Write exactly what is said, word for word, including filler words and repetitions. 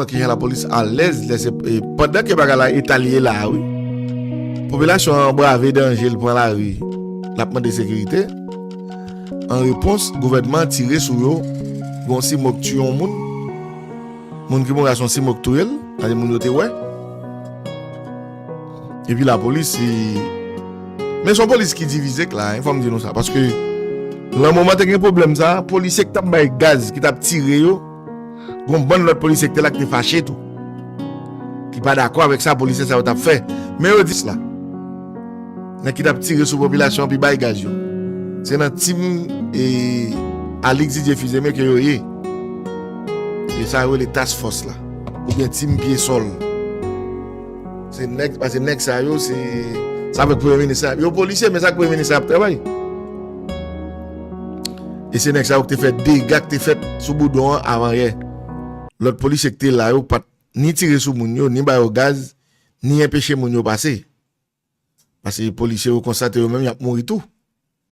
Kijan lapolis alèz lè se, e, pandan ke bagay la eta li ye la a, wi. Popilasyon an brave danje, l pran lari, l ap mande sekirite. An repons, gouvènman an tire sou yo. Gon simo k tiye yon moun. Moun ki mouri a se yon simo k touye l. Sa se moun yo te wè. Epi lapolis, e, men se yon polis ki divize k la, fò m di nou sa. Paske, nan moman te gen pwoblèm sa, polisye k t ap bay gaz, ki t ap tire yo, gon bann lòt polisye ki te la ki te fache tou. Ki pa dakò avèk sa polisye sa yo t ap fè. Men yo di sa. Nèg ki t ap tire sou popilasyon an pi bay gaz yo. Se nan tim, e, Alix Didier Fils-Aimé ke yo ye. E sa yo rele task force la. Oubyen tim pye sòl. Se nèg, paske nèg sa yo, se, sa avèk premye minis la. Yo polisye, men sa ak premye minis la ap travay. E se nèg sa yo ki te fè dega ki te fèt sou Boudon an avan yè. Lòt polisye ki te la yo pa t ni tire sou moun yo, ni ba yo gaz, ni enpeche moun yo pase. Paske polisye yo konstate yo menm y ap mouri tou.